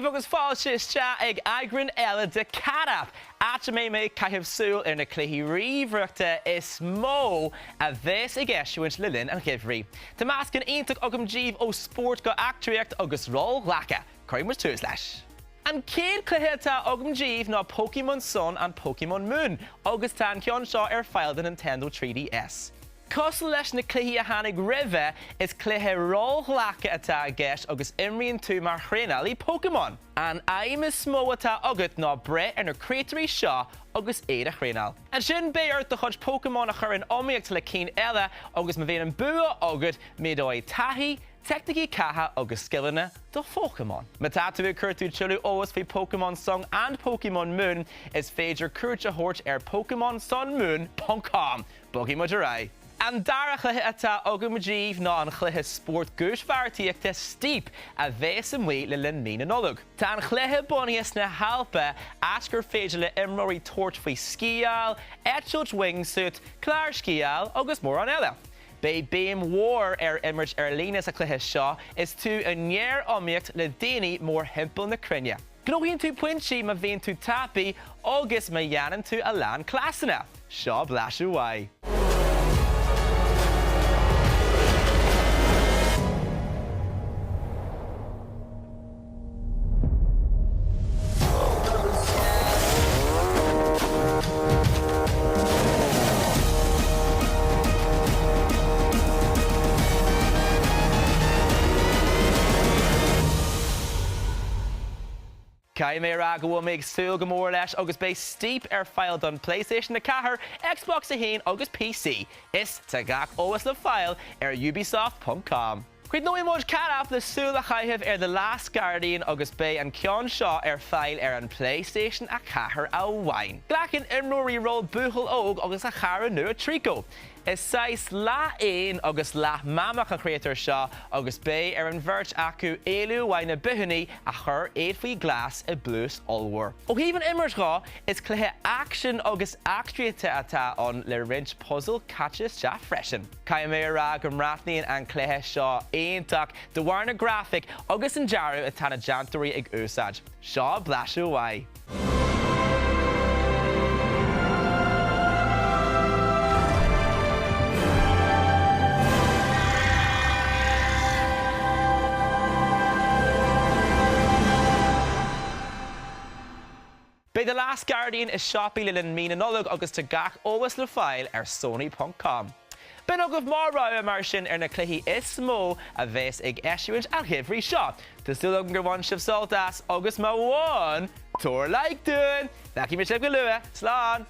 daoibh agus fáilte isteach ag eagrán eile de Cat App, áit a mbeidh mé ag caitheamh súil ar na cluichí ríomhaireachta is mó a bheas ag eisiúint le linn an gheimhridh. Tá meascán iontach agam daoibh ó spórt go eachtraíocht agus rólghlacadh. Cuirfidh muid tús leis. An chéad chluiche atá agam daoibh ná Pokémon Sun and Pokémon Moon agus tá an ceann seo ar fáil do Nintendo 3DS. Cosúil leis na cluichí a tháinig roimhe, is cluiche rólghlactha atá i gceist agus imríonn tú mar thraenálaí Pokémon. An aidhm is mó atá agat ná breith ar na créatúirí seo agus iad a thraenáil. Ansin beidh ort do chuid Pokémon a chur in iomaíocht le cinn eile agus má bhíonn an bua agat, méadóidh taithí, teicnící catha agus scileanna do Phokémon. Má tá tú ag cuartú tuilleadh eolais faoi Pokémon Sun and Pokémon Moon, is féidir cuairt a thabhairt ar pokemonsunmoon ponc com. Bogfaidh muid ar aghaidh. An dara chluiche atá agam daoibh ná an chluiche spórt guaisbheartaíochta Steep a bheas amuigh le linn mí na Nollag. Tá an chluiche bunaithe sna hAlpa, áit gur féidir le imreoirí tabhairt faoi sciáil, eitilt wingsuit, clársciáil agus mórán eile. Beidh béim mhór ar imirt ar líne sa chluiche seo is tú i ngéar-iomaíocht le daoine mórthimpeall na cruinne. Gnóthaíonn tú pointí má bhíonn tú tapaidh agus má dhéanann tú a lán cleasanna. Seo blaiseadh uaidh. Caithfidh mé a rá go bhfuil mé ag súil go mór leis agus beidh Steep ar fáil don PlayStation 4, Xbox 1 agus PC. Is tá gach eolas le fáil ar ubisoft ponc com. Críochnóidh muid Cat App le súil a chaitheamh ar The Last Guardian agus beidh an ceann seo ar fáil ar an PlayStation 4 amháin. Glacann imreoirí ról buachaill óg agus a chara nua Trico. Is saghas leath-éan agus leath-mhamach an chréatúr seo agus beidh ar an bheirt acu éalú uaidh na bithiúnaigh a chuir iad faoi ghlas i bpluais ollmhór. Ó thaobh an imirt dhó, is cluiche aicsin agus eachtraíochta atá ann le roinnt puzal caite isteach freisin. Caithfidh mé a rá go mbreathnaíonn an cluiche seo iontach de bharr na grafaic agus an dearadh atá na déantóirí ag úsáid. Seo blaiseadh uaidh. Beidh The Last Guardian i siopaí le linn mí na Nollag agus tá gach eolas le fáil ar Sony ponc com. B'in agaibh mo rogha mar sin ar na cluichí is mó a bheas ag eisiúint an gheimhridh seo. Tá súil agam gur bhain sibh sult as agus má bhain, tabhair like dúinn! Feicfidh mé sibh go luath. Slán!